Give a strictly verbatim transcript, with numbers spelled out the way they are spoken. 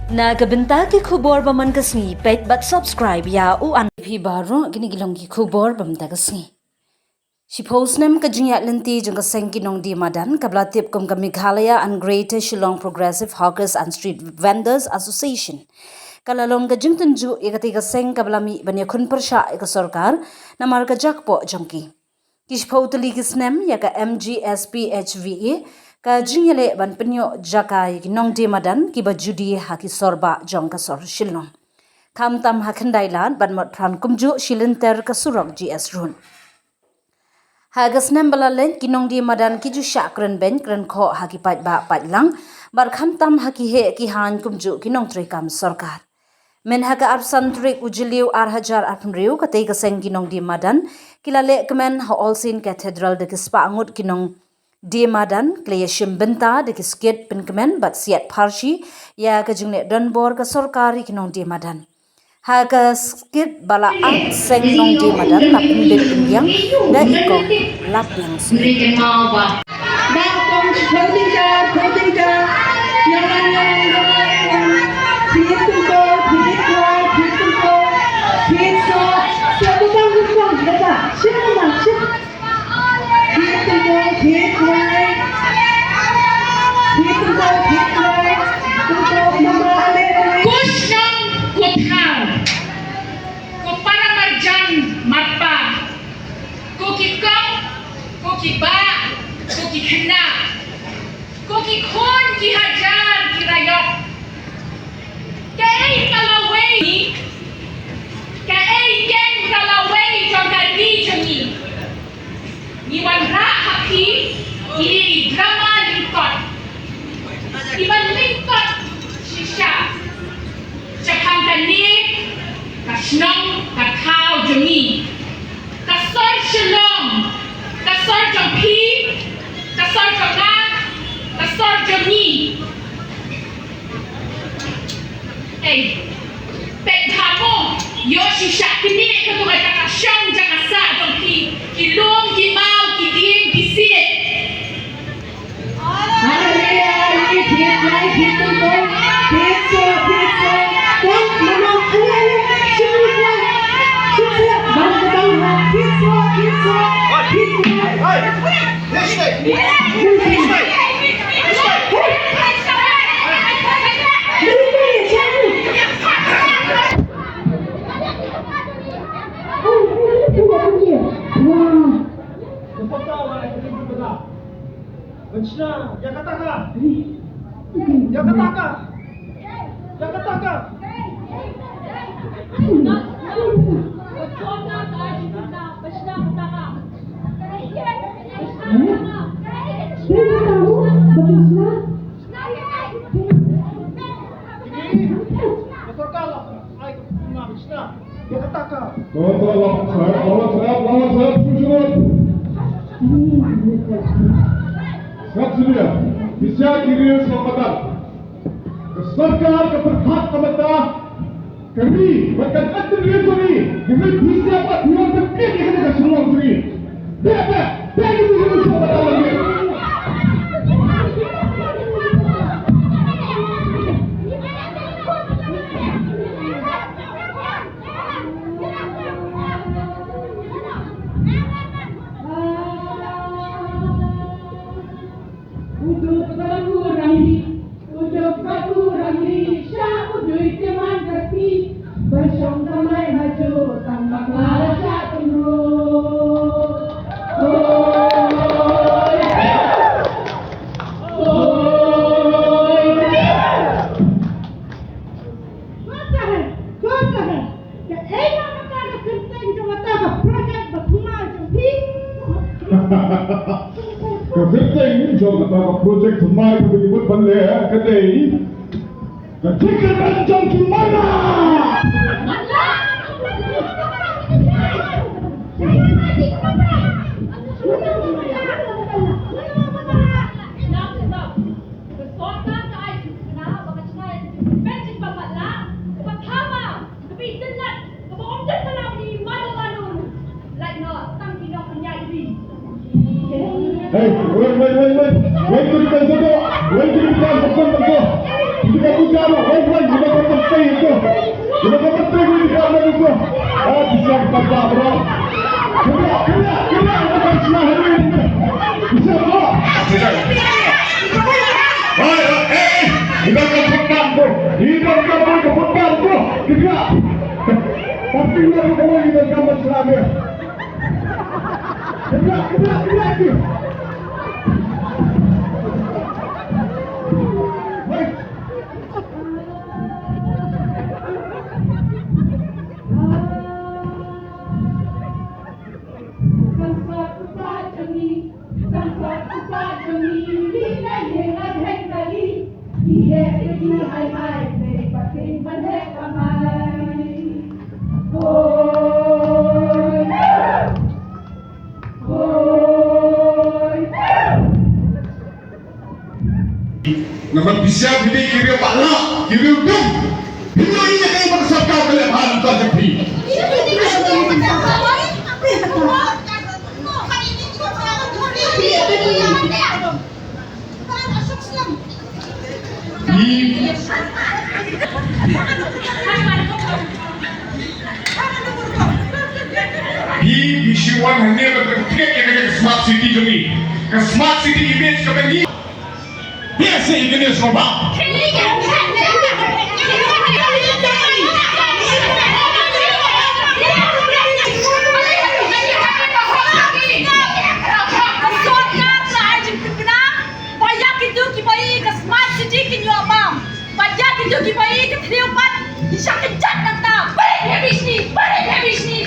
Na ka bynta ki khubor ba man ka sngi, peit bad subscribe ïa u an. Phi baroh, kine ki long ki khubor ba man ka sngi. Shiphew snem ka jingïaid lynti jong ka seng ki nongdie madan kaba la tip kum ka Meghalaya and Greater Shillong Progressive Hawkers and Street Vendors Association ka la long ka jingtynjuh ïa katei ka seng kaba la mih ban ïakhun pyrshah ïa ka sorkar namar ka jakpoh jong ki. Ki shiphew tylli ki snem ïa ka M G S P H V A ka jingïaleh ban pynïoh jaka ïa ki nongdie madan kiba ju die ha ki sor bah jong ka sor Shillong. Khamtam ha Khyndai Lad bad Motphran kumjuh shi lynter ka surok G S Road. Ha ka snem ba la leit ki nongdie madan ki ju shah kren beiñ kren khoh ha ki paidbah paidlang bad khamtam ha ki heh ki haiñ kumjuh ki nongtrei kam sorkar. Myn ha ka arphew san tarik u Jylliew ar hajar arphew hynriew katei ka seng ki nongdie madan ki la leh kmen ha All Saint Cathedral da ki spah ngut ki nongdie madan, ki la ïashim bynta da ki skit pynkmen bad siat pharshi ïa ka jingleh donbor ka sorkar ïa ki nongdie madan. Ha ka skit ba la act, seng nongdie madan la pynbit pynbiang da i kong Lapbiang Sngewbha. Ko shnong, ko thaw, ko para marjan marpa, ko ki kong, ko ki bah, ko ki khynnah, ko ki khun ki hajar ki raiot. Kaei ka lawei, kaei ken ka lawei jong ka ri jong ngi. Ngi wanrah ha phi ine i drama lyngkot. Iban lyngkot shisha shaphang kane ka shnong ka thaw jong ngi. Ka sor Shillong, ka sor jong phi, ka sor jong nga, ka sor jong ngi. Ei, peit bha mo, ïoh shisha kine, kato ka shong jaka sah jong phi, ki lum, ki maw, ki dieng, ki siej. Wow. Ban shna ïa kata ka. Ïa kata ka. Ïa kata ka. Ka sorkar la ai ka pynshna ban shna ïa kata ka. To, to, la sngap, la sngap, la sngap, sngap shuh. Sngap shuh ïa. Pisa ki riew sngap madan. Ka sorkar ka pyrkhat ka mata ka ri, bad ka jaitbynriew ka ri, ka ri pisa pat ïa ka ri, ka ri. Beh, beh, beh, ka ri sngap madan lagi. Kaei kata ka kyrteng jong kata ka projek ba thymmai jong phi? Ka kyrteng jong kata ka projek thymmai kaba ngi mut ban leh ka dei ka jingkyrmen jong ki mala. Ka sorkar ka ai jingkyrmen ba ka jingkyrmen jong ka mala, ka thama, ka itynnad, kaba ym dei tang na bynta mano mano. Lait noh tang ki nongpynïaid ri. Hey, wait, wait, wait, wait. Wait to the consultant. Wait to the consultant. Kita buka, wait, wait, wait. Namar phi shem hi ki riew ba lah, ki riew dum. Phi ïohi ïa kaei ba ka sorkar ka leh bha na ka jong phi. Phi, phi, phi shu wan hangne ban pynthikna ïa ka smart city jong ngi. Ka smart city image kaba ngi. Phi ïa seh ïa kane sngewbha. Ba ïa kito kiba ïohi ka smart city kin ïoh bam. Ba ïa kito kiba ïohi ka three oh one kin shah kynjat nangta. Bret Bishni, Bret Bishni.